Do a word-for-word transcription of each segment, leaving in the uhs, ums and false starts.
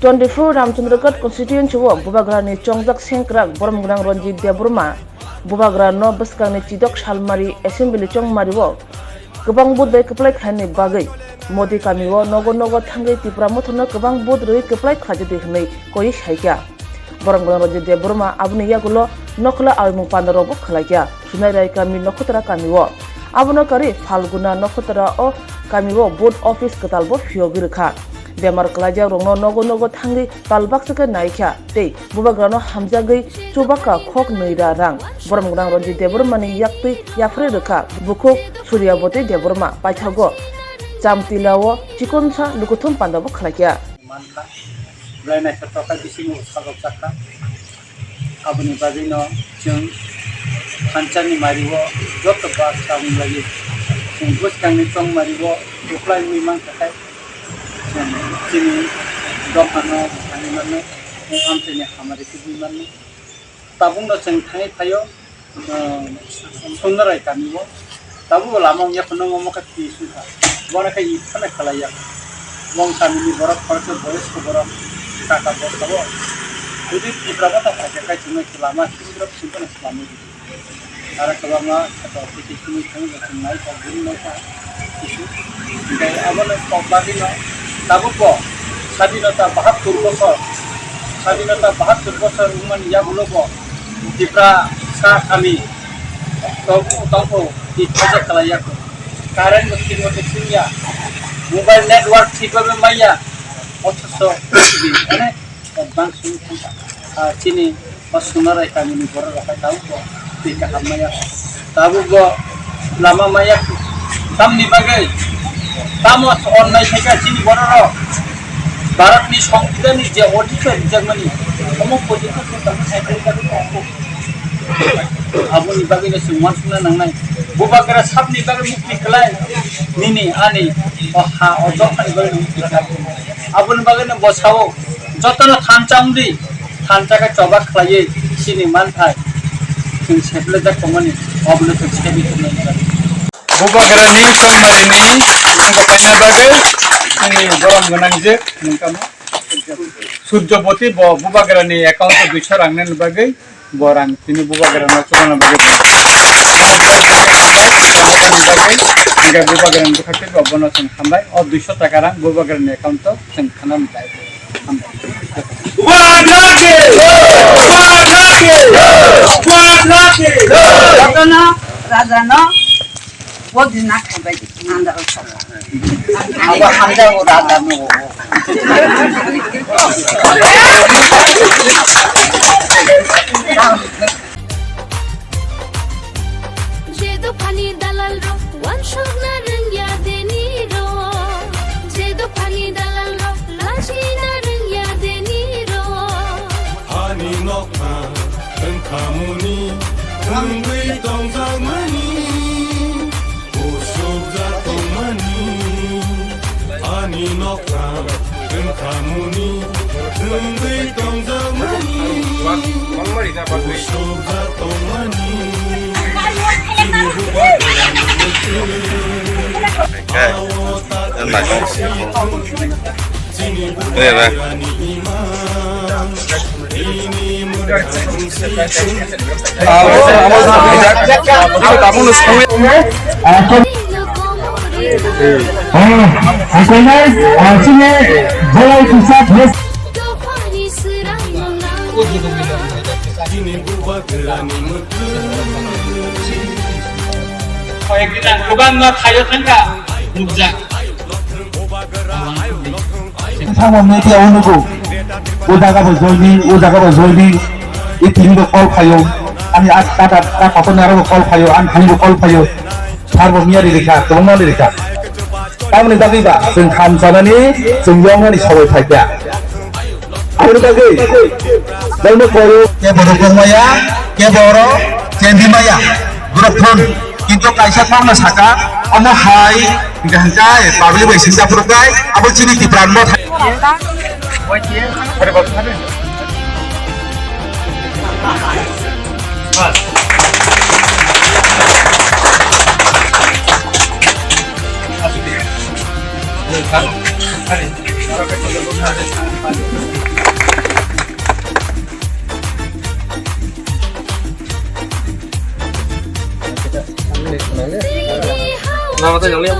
Twenty-four Ramchandraghat constituency o Bubagrani chongjak sengkrak borom gwnang Ranjit Debbarma Bubagrano bwskangni chidok salmari assembly chongmario kwbang vote bai kwplai khlaini bagwi Modi kamio nogo nogo thangwi Tipra Mothano kwbang vote rwi kwplai khlaijadi hwnwi koi saikha. Borom gwnang Ranjit Debbarma aboni yagulo nokhla arimung pandarokbo khlaikha. Sunairai kami Nokhotra kamio. Abono karwi Phalguna Nokhotra o kamio vote office kwtalbo phiyogwi rwkha. Bemar kwlaijak rokno nogo nogo thangwi tal baksa khe naikha tei Bubagrano hamjagwi chubakha khok nwi ra rang. Borom gwnang Ranjit Debbarmani yaktwi yapharwi rwkha bukhuk Suryaboti Debbarma paithago Chamtila o chikonsa lukuthum pandabo khlaikha. Mankha. Belai naithotok khe bisingo sajokjakha. Aboni bagwino chwng thansa ni mario joto ba samung laiwi chwng bwskangni chongmario kwplai wngwi mankha khe chwng chini dophano thangwi mano, amchaini hamari tubui mano. Tabukno chwng thangwi phaio, ah, Sundarai kamio. Tabukbo lama wngya phano omo khe twi sungkha. Bono khe iphano khlaiya. Bong kamini borok khoroksa boyosko borok kaka bosao. Jodi Tipra Motha phaikha khe chwngno lama sindrop singkhano swlamwi rw. Aro kwbangma khato application ni thangwi bo chwng nai kha, bini nai kha kisu. Hinkhe abono kok bagwino tabukbo sadinota bahattur bosor, sadinota bahattur bosor wngmani yagulo bo Tiprasa kami tongkhu tongkhu twi khaijak khlaiya kho. Current bo thik mothe singya, mobile network thik bhabe maiya, othocho prithibi onek advance wngwi thangkha. Ah, chini o Sunarai kamini borok rok hai tabuk bo twi kaham maya, tabuk bo lama maya. Tamni bagwi tamo onnai khaikha chini borok rok? Bharatni Songbidanni je odhikar rijakmani, omo porjonto chwng tamo sai khaikha. Aboni bagwino chwng uansukna nangnai. Bubagra sabni bagwi mukti kwlai nini ani o ha o dophani bagwi mukti kwlai. Aboni bagwino bo sao, jotono thansa wngdi, thansa khe choba khlaiwi chini manthai chwng seplejak tongmani, obono chwng sebi tongmani. Bubagrani chongmarini thansa khaina bagwi chini borom gwnang je mungkamo Surjoboti bo Bubagrani account o duiso rang nani bagwi bo rang tini Bubagrano chubana bagwi bo. Hinkhe Bubagrani bwkha tei bo bono chwng hambai. O duiso taka rang Bubagrani account o chwng khana mtai. Hambai. Jotono rajano Bo di na khai bai di, andaro sala. Abo hamjao raja no. Je dophani dalal rok wansuk na rwngya deni rok. Je dophani dalal rok lachi na rwngya deni rok. Hani nokha wngkhamuni wngwi tongjakmani, usukjak tongmani. Hani nokha wngkhamuni wngwi tongjakmani, usukjak tongmani. Hey. Hey, man. Kwbangma thaio thangkha, nukjak. Thangma media o nugo. O jaga bo joining, o jaga bo joining. I tini bo call khayo. Ani a kata ta kotor ni aro bo call khayo, ani thani bo call khayo. Sar bo miya ri rikha, kwbangma ri rikha. Tamoni bagwi ba, chwng kham sanani, chwng yongmani sawai phaikha. Aboni bagwi, belno koyo. Kebo rokong maya, kebo oro, chendi maya. Borok thon. Kintu kaisa kokno saka, omo hai, hingka hingka, eh, public bai singsa phuru kai, abo chini Tipra no thai. Mama tei nang liya.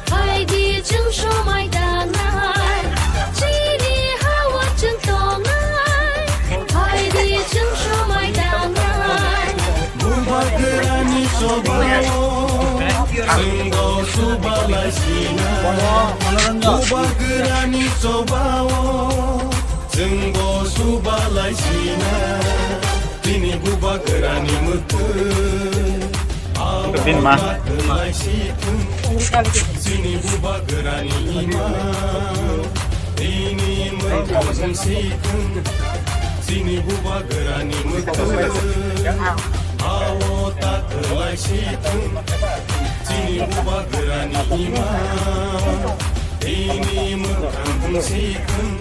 Phaidi chwng somai dangnai, chini hawa chwng tongnai. Phaidi chwng somai dangnai. Bubagrani chobao, chwngbo subalai sinai. Bubagrani chobao, chwngbo subalai sinai. Chini bubagrani mwtwi. Bini ma. Chini bubagrani ima. Bini mwkhang si thung. Chini bubagrani mwtwi. Awo ta kwlai si thung. Chini bubagrani ima. Bini mwkhang si thung.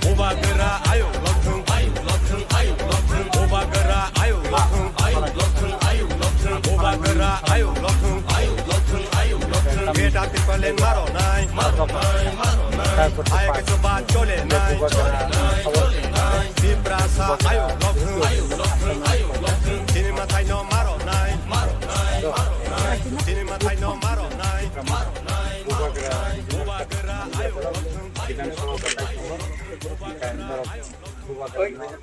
Bubagra ayuk lokthung, ayuk lokthung, ayuk lokthung. Bubagra ayuk lokthung, ayuk lokthung, ayuk lokthung. Bubagra ayuk lokthung, ayuk lokthung, ayuk lokthung. Beta tipalen maro nai, maro nai, maro nai. Ayuk soba chole nai, chole nai, chole nai. Tiprasa ayuk lokthung, ayuk lokthung, ayuk lokthung. Chini mathai no maro nai, maro nai, maro nai. Chini mathai no maro nai, maro nai, maro nai. Bubagra ayuk lokthung, ayuk lokthung, ayuk lokthung. Bubagra ayuk lokthung.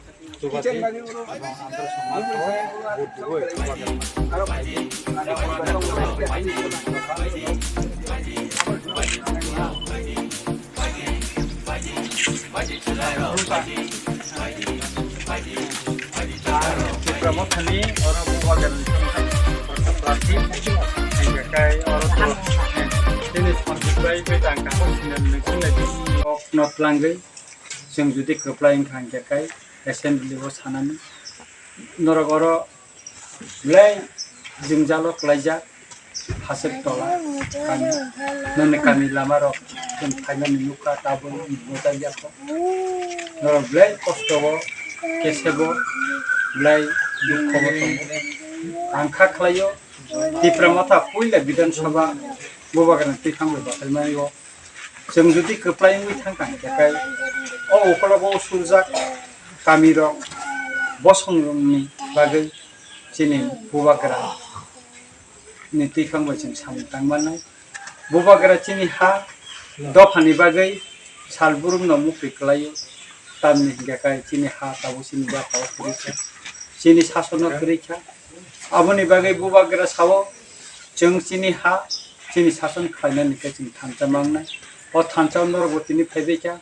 Tipra Mothani oro Bubagrani Prarthi, hingkhe kai oro to, tini Sanjit bai bai tang kaham sinani nung sinai di, ok not langwi. Chwng jodi kwplai wngkha, hinkhe kai assembly o sanani norok oro belai jwngjalo kwlaijak, hasik tola kami, nini kami lama rok chwng phaimani nukha, tabuk bwchajak kho. Norok belai kosto o, kesebo belai dukho o tongo. Ang kha khlaio, Tipra Motha puila Bidhan Sabha Bubagrani twi thangwi bachaimani o. Chwng jodi kwplai wngwi thang kha, hinkhe kai o ukologo o surjak kamirok, bosongrokni bagwi chini Bubagra ni twiphang bai chwng samung tang mannai. Bubagra chini ha dophani bagwi sal burumno mukri kwlaio, tamni hinkhe kai chini ha tabuk chini bwkha o kwrwi kha, chini sasono kwrwi kha. Aboni bagwi Bubagra sao, chwng chini ha, chini sason khlainani khe chwng thansa mangnai. O thansa norokbo tini phaibai kha.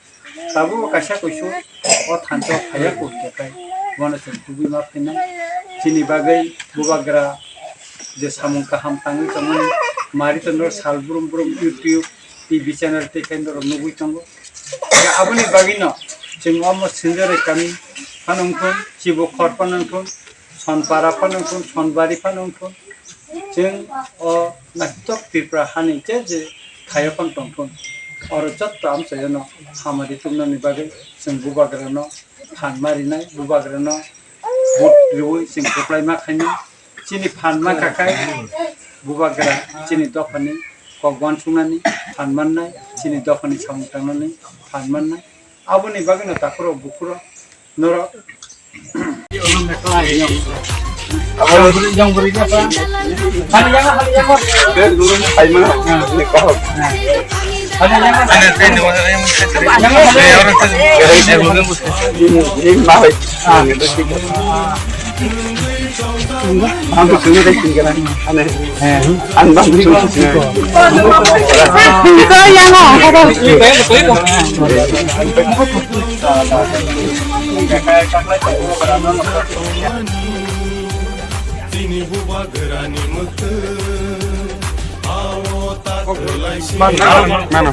Tabuk kaisa kuisu o thansa phaiya kho hwnkhe kai bono chwng tubui ma phainai. Chini bagwi Bubagra je samung kaham tangwi tongmani, mari tongo sal brum brum YouTube, T V channel tei khe norok nugwi tongo. Aboni bagwino chwng omo Sinjarai kami phano wngthun, Chibukhor phano wngthun, Sonpara phano wngthun, Sonbari phano wngthun, chwng o naithok Tripura hani je je thaio phano tongthun, oro jotto amchaiono hamari tubunani bagwi chwng Bubagrano phan ma rinai, Bubagrano vote riwi chwng kwplai ma khainai. Chini phan mankha khai Bubagra chini dophani kok uansuknani phan mannai, chini dophani samung tangnani phan mannai. Aboni bagwino takhurok bukhurok norok. Ang gusto nyo rin sila. Ano eh. Ang bang gusto nyo sila. Ito, yan o. Mano, mano.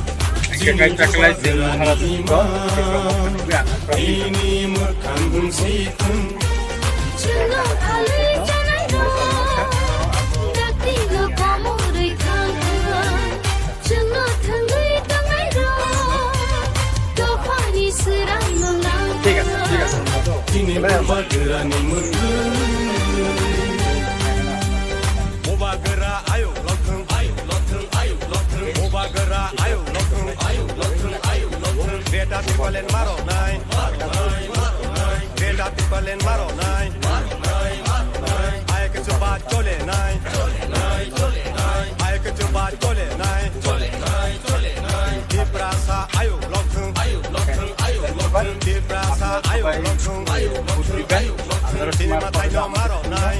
Chini bubagrani mwtwi. Gra ayo lokthung, ayo lokthung, ayo lokthung. Beta tipalen maro nai. Beta tipalen maro nai. Ayo kechuba chole nai. Ayo kechuba chole nai. Tiprasa ayo lokthung, ayo lokthung, ayo lokthung. Tiprasa ayo lokthung, ayo lokthung, ayo lokthung. Tini matai no maro nai.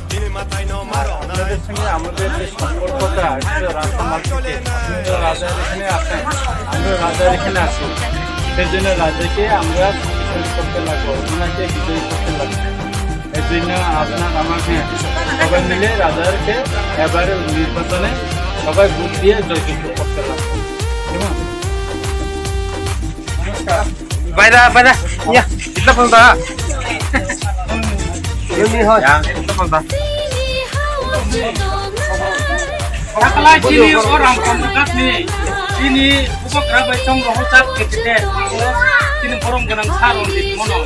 Tini matai no maro nai. আপনাদের সঙ্গে আমাদের যে সম্পর্কটা, আসলে রাস্তা মার্কেটে, আপনারা রাজার এখানে আছেন, আমরা রাজার এখানে আছি, সেই জন্য রাজাকে আমরা শক্তিশালী করতে লাগবো, ওনাকে বিজয়ী করতে লাগবো। এর জন্য আপনার আমাকে সবাই মিলে রাজাকে এবার নির্বাচনে সবাই ভোট দিয়ে জয়যুক্ত করতে লাগবো। কেমন? Baida, baida. Ya, kita pun dah. Ini hoy. Ya, kita pun dah. Sakala chini orang pemdekat ni. Ini bubagra bai chong roho chak kecil. Ini borong ganang sarong di mono.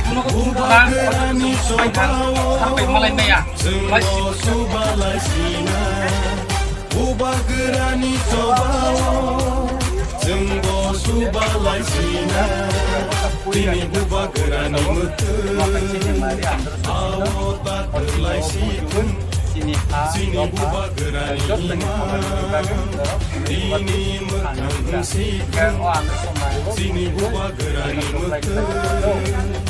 Mono ko bubagra ni soba. Sampai malai maya. Bubagrani chobao, chwngbo subalai sina. Tini bubagrani mwtwng, ao ta kwlai si thung. Chini bubagrani ima, tini mwkhang si thung. Chini bubagrani mwtwng.